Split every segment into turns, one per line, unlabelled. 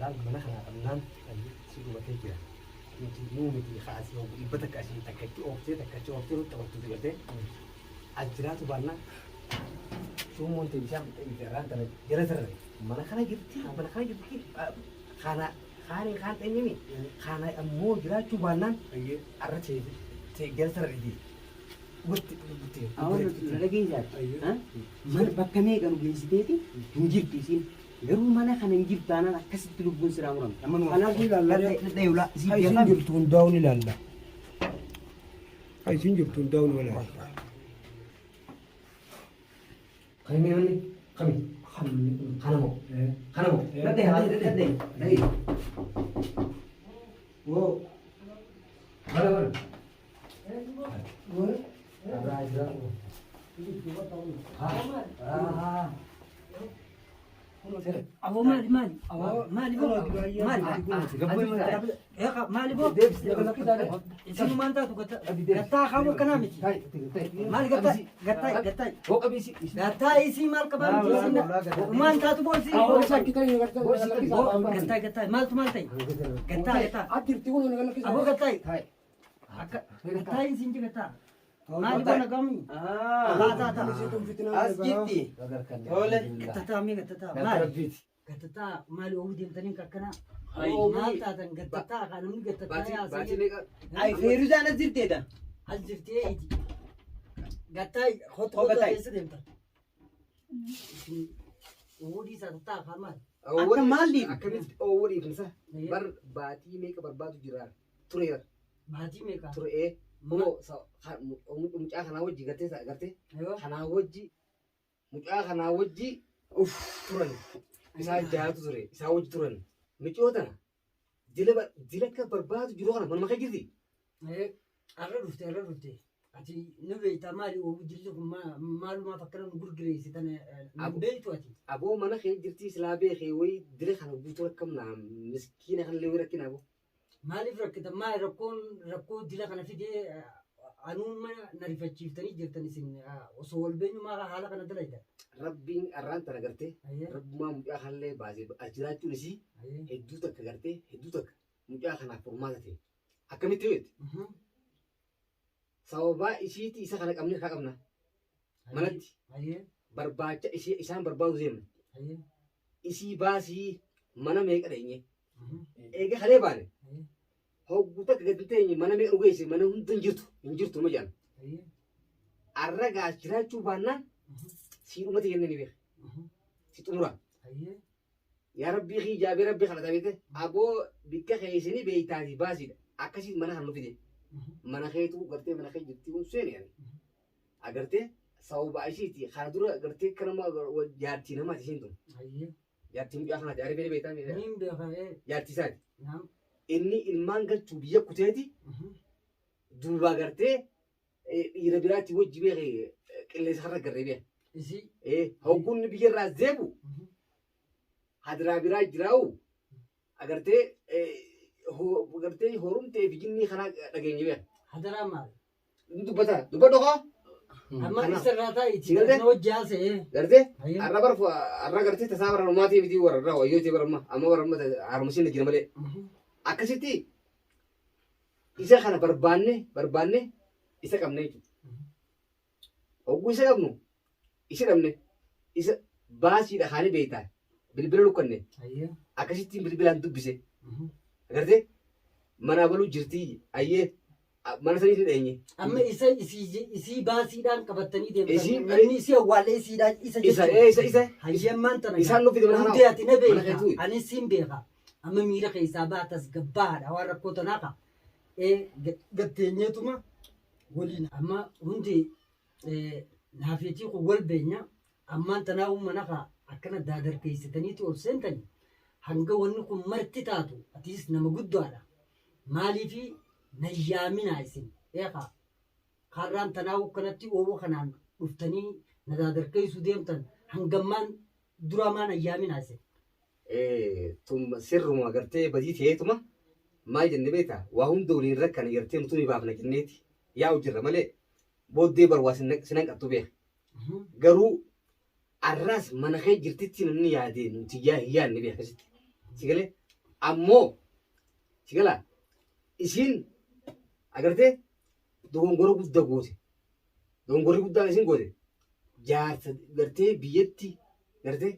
Laal mana kana dhabnaan si dhumatee jira. Nuti nuu miti kaasii hogguu dhibba takka asii takka itti ooftee takka achi ooftee nutti taphattu gartee. As jiraatu baannaan shuummoon ta'e bishaan irraan tana jala sarare. Mana kana jirti mana kana jirti kana kaaniin kaan dheenyemi kana ammoo jiraachuu baannaan arra ta'e jala sarariti. Watti watti.
Awwan na dhageessaati. Mana bakka meeqa nu geessiteeti hin jirtu isiin. Garuu mana kana hin jirtu taanaan akkasitti lubbuun siraa muramti.
Amma nu
Kanaaf
ilaalla.
dhadhayulaa isii
Isin
beekaa
jirtu hundaa'uun ilaalla. Isin jirtu hundaa'uun ilaalla.
Kami manni kami kana moo kana moo dhadhee dhadhee dhadhee. Woo bana bana. Arraa jiraatu. Haa.
Aboo maali maali? Maali boo? Maali? Eeqa maali boo? Isinumaan taatu gattaa kaamuu akkanaa miti. Maali gattaa gattaa gattaa gattaa isii maal qabaa miti isin umaan taatu boo isii. Gattaa gattaa maaltu maal ta'e? Gattaa gattaa. Aboo gattaa. Akka gattaa isin ji gattaa. Maali boo nagami? Taa taa taa. As jirti. Tole. Gattataa mee gattataa maali? Gattataa maali oofuu deemtanii akkana? Maal taatan gattataa kan namni gattataa yaasanii
Ay, Feeruzaan as jirteedha.
as jirtee iti. Gattaa hotu hotu keessa deemtan. Oofuu dhiisaa tattaa afaan maali?
Akka maal dhiifne?
Akkamitti oowwa dhiifnisa? Bar baatii meeqa barbaadu jira tureera.
Baatii meeqa?
Ture moo mucaa kanaa wajji gartee gartee kanaa wajji mucaa kanaa wajji turan. Isaa jaatu ture isaa wajji turan. Micoo tana dila dila akka barbaadu jiru kana manuma kee jirti.
Arra dhufte arra dhufte. Ati nu beektaa maali oofuu dilli kun maalumaaf akkana nu gurgireessitan nu beektu ati.
Aboo mana kee jirti silaa beekee wayii dila kana guutuu rakkamna miskiina kanallee wayii rakkina aboo.
Maaliif rakkatan maali rakkoon rakkoo dila kana fidee anuuma na rifachiiftanii jirtan isin osoo wal beenyu maal haala kana dalaytan.
Rabbiin arraan tana gartee rabbumaa mucaa kanallee baasee as jiraachuun isii hedduu takka gartee hedduu takka mucaa kanaaf furmaata ta'e. Akkamitti beekti? Sababaa isiiti isa kana qabne haa qabna. Manatti barbaacha isii isaan barbaadu deemna. Isii baasii mana meeqa dheenye. Eega kalee baane hogguu takka gadi teenye mana meeqa dhugeesse mana hunda hin jirtu hin jirtu nama jedhan. Arra gaas jiraachuu baannaan sii dhumate jennee ni beeka. Si xumura. Yaa rabbii kii jaabee rabbii kana tabeete aboo bikka keessanii beeytaati baasiidha. Akkasiin mana kan nu fide. Mana keetu gartee mana kee jirti kun seeni ani. Agartee sababa ishiiti kana dura gartee akka nama jaartii namaati ishiin tun. Jaartii mucaa kanaati arifee beektaa
Niin beeka
jaartii isaati. Inni ilmaan galchuu biyya kuteeti duubaa gartee dhiira biraatti wajji beeke qilleensa har'a garree beeka.
Isii.
Hogguun biyya irraa zeebu hadiraa biraa jiraa'u agartee gartee horumtee fi jinnii kanaa dhageenye beeka.
Hadaraa maali?
Inni dubbata dubbadhu kaa.
Amma isarraa taa'iiti.
Si galtee?
Na wajji haasa'ee.
Gartee
Hayyee.
har'a bar har'a gartee tasaa bara dhumaatii miti warra irraa wayyoo ta'e bara amma amma bara amma haaromsiin jira malee. Akkasitti isa kana barbaanne barbaanne isa qabne jechuudha. Hogguu isa qabnu isa dhabne isa baasiidha kaanii beektaa bilbila lukkanne
Hayyee.
akkasittiin bilbilaan dubbise. Agartee manaa baluu jirtii ayyee mana sanii ni dheenye.
Amma isa isii isii baasiidhaan qabattanii deemtan.
Isii-
Namni isii awwaalee isiidhaan isa
Isa
jechuudha.
ee isa isa
Hayyee ammaan tana.
Isaan nu fide mana kanaa.
Hundee ati na
Mana
beekta.
keetuu.
Ani siin beeka. Amma miira keessaa baatas gabbaadha waan rakkoo tanaa ka. Ee gatteenyeetuma waliin amma hundi naafeetii kun wal beenya ammaan tanaa uumana ka akkana daadarkeessitaniitu ol seentani hanga wanni kun marti taatu atiis nama guddaadha. Maaliifi nayyaaminaa isin eekaa karraan tanaa kanatti oowwa kanaan dhuftanii na daadarkeessuu deemtan hangammaan duraa maan ayyaaminaa isin.
Tum sirruma gartee badii ta'eetuma maal jenne beektaa waa hunda waliin rakkane gartee nutu ni baafna jenneeti yaa'u jirra malee booddee bar waa sinan qattu beeka. Garuu arraas mana kee jirtitti namni yaadee nuti yaa hin yaadne beeka akkasitti. Si galee Ammoo si galaa isiin agartee dogongora guddaa goote. Dogongorri guddaan isiin goote jaarsa gartee biyyatti gartee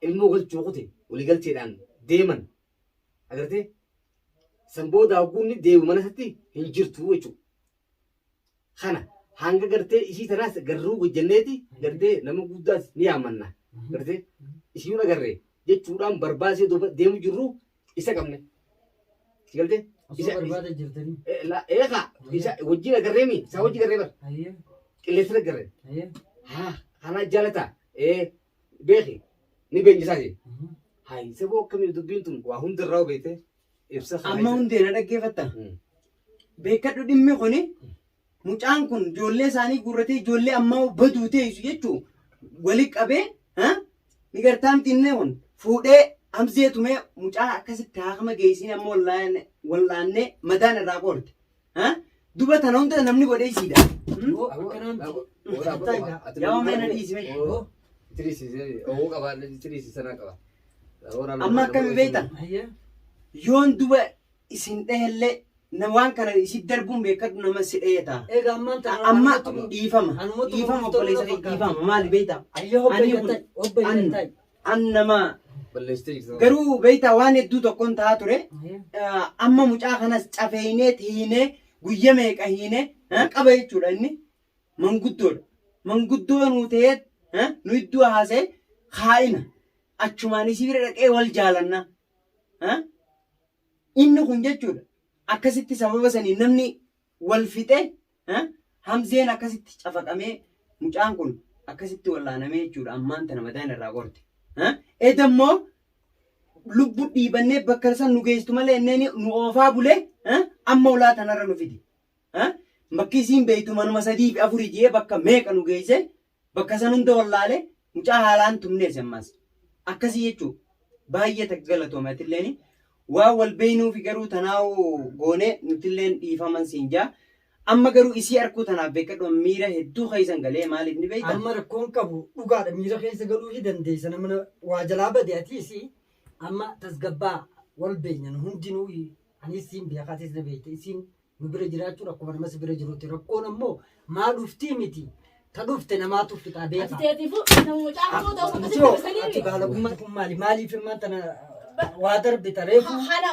ilmoo galchuu kute waliigalteedhaan deeman agartee san booda hogguunni deemu mana isatti hin jirtu jechuudha. Kana hanga gartee isii tanaas garruu hojjenneeti gartee nama guddaas ni yaamanna gartee isiin agarree jechuudhaan barbaasee deemu jirru isa qabne. Si galtee?
Osoo barbaada jirtanii.
Eegaa isa wajjin agarreemi isaa wajjin agarree bar qilleensa agarree. Haa kana jaalata beeki ni beenjisaati. Hayi saboo akkamii dubbiin tun waa hundarraa beekte ibsa kana.
Amma hundee na dhaggeeffatta. Beekadhu dhimmi kuni mucaan kun ijoollee isaanii guurratee ijoollee ammaa baduu teessu jechuun wali qabee ni gartaa miti inni kun fuudhee hamzee tumee mucaa akkasitti haakama geessiin amma wallaannee madaan irraa qoorte. Duba tana hunda namni godhee isiidha. Yaa mee na dhiisi mee. Amma akkami beektan yoon duba isin dhahellee waan kana isi darbuun beekadhu nama si dhahee ta'a.
Egaa ammaan tana
Amma dhiifama dhiifama obboleessa kee dhiifama maali beektaa?
Ayyee
Ani kun
hobba
an an nama garuu beektaa waan hedduu tokkoon ta'aa ture. Amma mucaa kanas cafeynee hiinee guyya meeqa hiinee qaba jechuudha inni manguddoodha. Manguddoo nuu ta'ee nu iddoo haasa'e kaa'ina achumaan isii bira dhaqee wal jaalanna. Inni kun jechuudha akkasitti sababa sanii namni wal fixee hamzeen akkasitti cafaqamee mucaan kun akkasitti wallaanamee jechuudha ammaan tana madaan irraa qorte. Edammoo lubbu dhiibannee bakka san nu geessitu malee inneen nu oofaa bulee amma ulaa tanarra nu fidi. Bakki isiin beektu manuma 3 fi 4 jee bakka meeqa nu geesse bakka san hunda wallaalee mucaa haalaan tumnees ammas. Akkasii jechuudha. Baay'ee takka galatoome atilleen waan wal beeynuufi garuu tanaa'uu goone nutilleen dhiifaman siin jaa. Amma garuu isii arkuu tanaaf beekadhu miira hedduu keessan galee maaliif ni beekta?
Amma rakkoon qabu dhugaadha miira keessa galuu hin dandeessa nama waa jalaa bade atiis amma tasgabbaa wal beenyan hundinuu ani isiin beekaatis na beekte isiin nu bira jiraachuun akkuma namas bira jirutti rakkoon ammoo maa dhuftii miti ta dhufte namaatu fixaa
Ati
beekaa.
teetiifuu nama mucaa hamoo ta'uuf akkasitti
Micoo
dubbisanii
ati
mi?
baalagummaa kun maali maaliif immaan tana waa darbita reefu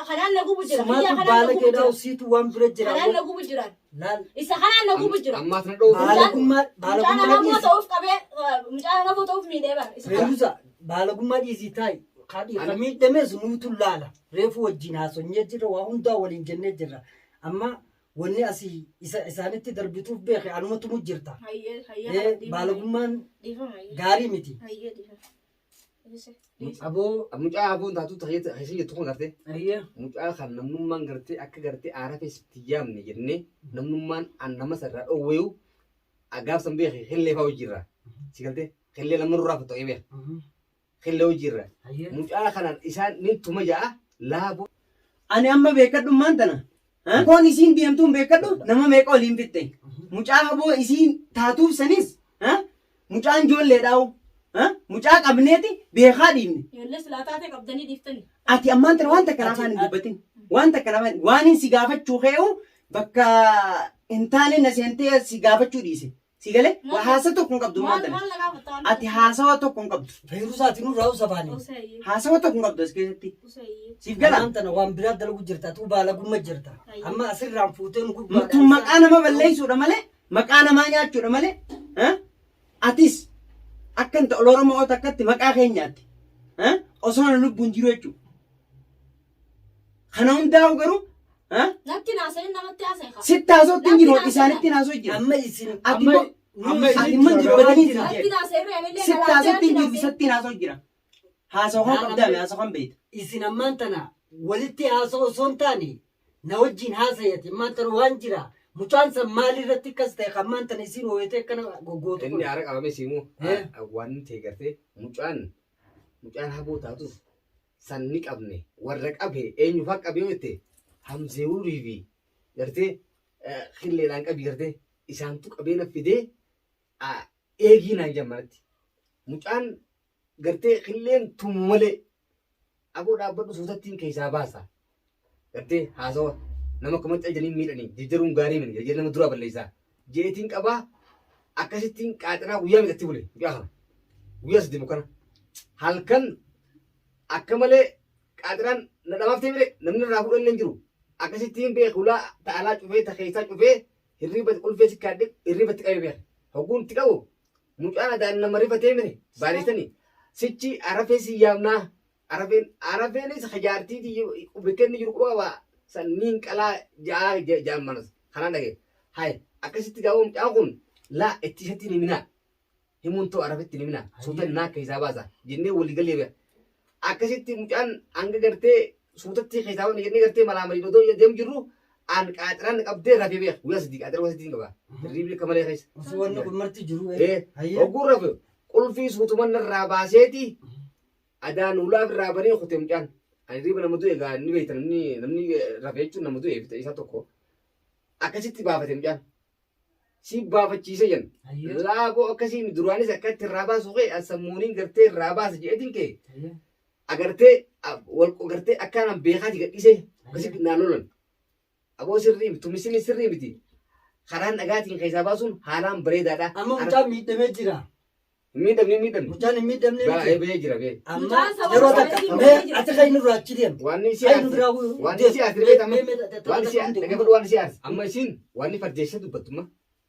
Kanaan na gubu jira. Biyya
sumaatu
kanaan na
baala
gubu
keedhaa
jira.
usiitu waan bira jira.
Kanaan na gubu jira.
Laal
Isa kanaan na gubu jira.
Ammaa tana dhoofu.
baalagummaa
Mucaan
baalagummaa
hamoo
dhiisi.
ta'uuf qabee mucaan hamoo ta'uuf miidhee bara. Isa kana.
Reefusa baalagummaa dhiisii taa'i. Kadhi ka miidhames nuutu laala. Reefu wajjin haasofnee jirra waa hundaa waliin jennee jirra. Amma wanni asii isa isaanitti darbituuf beeke anumatu mu jirta.
Hayyee hayyee.
Baalagummaan
Dhiifama hayyee.
gaarii miti.
Hayyee dhiifama. Dhiise. Dhiise.
Aboo
Mucaa hafuun taatu taheessi jettu kun gartee
ayyee
mucaa kan namnummaan gartee akka gartee aaraa keessatti yaamne jennee namnummaan an nama sarara dhoowweeyu gaafsan beeke hillee fa'aa hojiirra. Si galtee hillee lama nurraa fottoo'ee beeka. Hillee hojiirra.
ayyee
Mucaa kanaan isaan ni tuma ja'a laaboo.
Ani amma beekadhummaan tana. Koon isiin deemtuun beekadhu nama meeqa waliin fixxe. Mucaa haboo isiin taatuuf sanis mucaan ijoolleedhaa'u. Mucaa qabneeti beekaa dhiibne.
Ijoollee silaa taate qabdanii dhiiftanii.
Ati ammaan tana waan takka afaan hin dubbatin. Waan takka afaan waan hin si gaafachuu ka'u bakka hin taane na seentee si gaafachuu dhiise. Si galee haasa tokko hin qabdu ammaan
Maal
tana.
maal na gaafatta?
Ati haasawa tokko hin qabdu.
Feerusaati nurraa usabaanii.
Usayyee.
Haasawa tokko hin qabdu as keessatti.
Usayyee.
Siif gala.
Ammaan tana waan biraa dalagu jirta atuu baalagumma jirta. Amma asirraan fuutee nu gubbaa.
Tun maqaa nama balleessuudha malee maqaa namaa nyaachuudha malee atis akka hin ta'u Oromoo takkatti maqaa keenyaatti osoo na lubbuun jiru jechuudha. Kana hundaa'u garuu
Natti naasa'in namatti haasa'e.
sitti haasootti hin jiru isaanitti haasoo jira.
Amma isin
Ati immoo ati immoo hin dubbatanii hin
Natti
jedhu.
naasa'e reemillee
Sitti haasootti hin jiru isatti haasoo jira. Haasoo kan qabdaame haasoo kan beekta.
Isin ammaan tana walitti haasa'u osoo hin taane na wajjin haasa'eeti ammaan tana waan jira. Mucaan san maalirratti akkas ta'e kan ammaan tana isin hooyatee akkana goggootu
Inni
kun.
aara qabame siimu waan ta'e gartee mucaan mucaan haboo taatuuf san ni qabne warra qabe eenyu fa'aa qabe yoo jette hamzee urii fi gartee qilleedhaan qabi gartee isaantu qabee na fidee eegii naan jedhan manatti. Mucaan gartee qilleen tumu malee Aboo dhaabbadhu suutattiin keessaa baasa. Gartee haasawa nama akkamatti ajjanii miidhanii jijjiiruun gaarii miti jijjiirra nama duraa balleessaa. Jeetiin qabaa akkasittiin qaaxiraa guyyaa meeqatti bule guyyaa kana. Guyyaa sadii kana. Halkan akka malee qaaxiraan na dhamaaf ta'e namni irraa fuudhan illee hin jiru. Akkasittiin beeku ulaa ta'alaa cufee ta keessaa cufee hirriba qulfee sikkaadhe hirriba itti qabee beeka. Hogguun itti qabu mucaan adaan nama rifatee mire baaleessanii sichi arafee si yaamnaa arafeen arafeenis hajaartii bakka inni jiru quba qaba sanniin qalaa ja'a ja'an manas kanaan dhagee hay akkasitti gaafa mucaan kun laa itti isatti hin himinaa himuun ta'u arafetti hin himinaa suuta naa keessaa baasa jennee walii galee beeka akkasitti mucaan hanga gartee suutatti keessaa baafne jennee gartee malaa malii odoo deemu jirru an qaaxiraan qabdee rafee beeka guyyaa sadii qaaxira guyyaa sadii qaba hirriibni akka malee keessa.
Osoo wanni kun marti jiru.
Ee, Hogguu rafe qulfii suutuman irraa baaseeti adaan ulaa irraa banee kute mucaan. Ani hirriiba nama du'e egaa ni beekta namni namni rafe jechuun nama du'e isa tokko. Akkasitti baafate mucaan. Si baafachiise jenna. Laaboo akkasii duraanis akkatti irraa baasu kee sammuuniin gartee irraa baasa jedheetiin kee agartee wal gartee akkaan beekaati gadhiisee akkasitti naan lolan. Aboo sirrii miti tumisini sirrii miti. Karaan dhagaatiin keessaa baasuun haalaan bareedaadha.
Amma mucaan miidhamee jira.
Hin miidhamne hin miidhamne.
Mucaan hin miidhamne
Baay'ee
miti.
bahee jira bahee.
Amma
Mucaan sababa
yeroo takka
isaatiin
mee
bahee jira.
ati kan inni irraa achi deemu.
Waan isii
Kan inni
aarse.
biraa
Waan
deemu.
isii aarse beekta amma.
Mee mee
Waan isii
takka
dhaggeeffadhu waan isii aarse. Amma isiin waan inni fardeessee dubbattumma.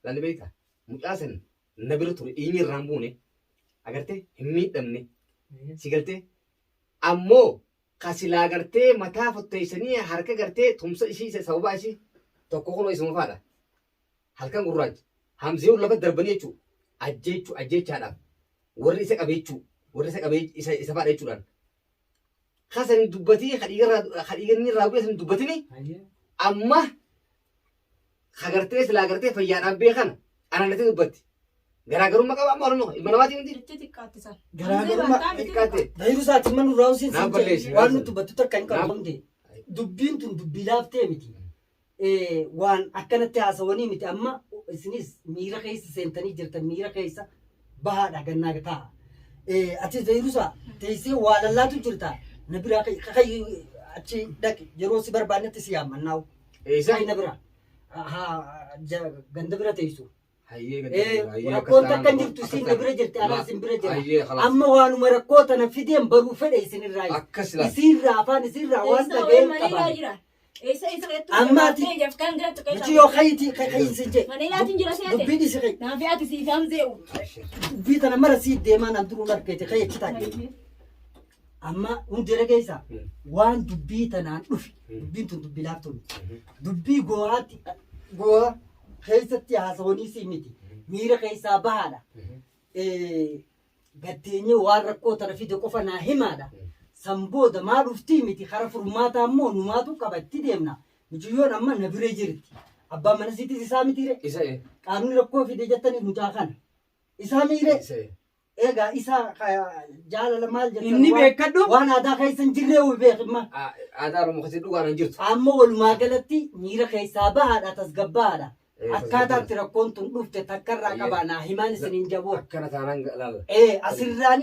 Laali beekta. Mucaa san na bira ture dhiigni irraa hin buune. Agartee hin miidhamne. Si galtee. Ammoo ka silaa gartee mataa fotteessanii harka gartee tumsa ishii sababa ishii tokko kunoo isuma faadha. Halkan gurraacha. Hamzee lafa darbanii jechuudha. Ajjeechuu ajjeechaadhaaf. Warri isa qabee jechuudha. Warri isa qabee isa isa faadha jechuudhaan. Kasan dubbatii ka dhiigarri irraa bu'e san dubbatini amma ka gartee silaa gartee fayyaadhaan beekan ananatee dubbatti. Garaagarummaa qaba amma oromoo ilma namaatiin miti.
Itti xiqqaatti san.
Garaagarummaa
Xiqqaate.
Bayiru isaatiin mana irraa usiin
Naaf balleessi.
waan nuti dubbattu takka hin
Naaf-
qabu. Dubbiin tun dubbii laaftee miti. Waan akkanatti haasawanii miti amma isinis miira keessa seentanii jirtan miira keessa bahaadha gannaa taa'a. Ati Zayirusa teessee waa lallaatu jirta na biraa kayi achi dhaqi yeroo si barbaannetti si yaammannaa'u.
Eessa?
Kayi na bira ganda bira teessu.
Hayyee ganda.
Rakkoon takka hin jirtu isin na bira jirti anaa isin bira jira.
Hayyee khalaas.
Amma waanuma rakkoo tana fideen baruu fedhe isinirraa.
Akkas laata.
Isinirraa afaan isinirraa waan
Eessa wayii
dhaga'een
mana
qabaan.
jira. Eessa eessa keessattuu
Amma ati-
jabaatee jafkaan gara tuqee
Nuti yoo kayti kayin jee.
Mana ilaatiin jira seete.
Dubbiin isi kayi.
Naaf ati siif hamzee uumu.
Dubbii tana mara sii deemaa nan duruu argate kayi achi taa'e. Amma hundi dhageessa waan dubbii tanaan dhufe dubbiin tun dubbii laaftuu miti. Dubbii goohaatti gooha keessatti haasawanii sii miti. Miira keessaa bahaadha. Gatteenyee waan rakkoo tana fide qofa naa himaadha. San booda maa dhuftii miti kara furmaataa immoo numaatu qaba itti deemna. Mucayyoon amma na bira jirti. Abbaan mana siitis isaa mitiire.
Isa
Qaamni rakkoo fide jettaniif mucaa kana. Isaa miire.
isa
Egaa isa jaalala maal jettan
Inni beekadhu.
waan aadaa keessa hin jirree uu beekimma.
Aadaa Oromoo keessatti dhugaan hin jirtu.
Amma walumaa galatti miira keessaa bahaadha tasgabbaadha. Akkaataa itti rakkoon tun dhufte takkarraa qabaa naa himaan isin hin jaboo.
Akkana taanaan laala.
Ee asirraan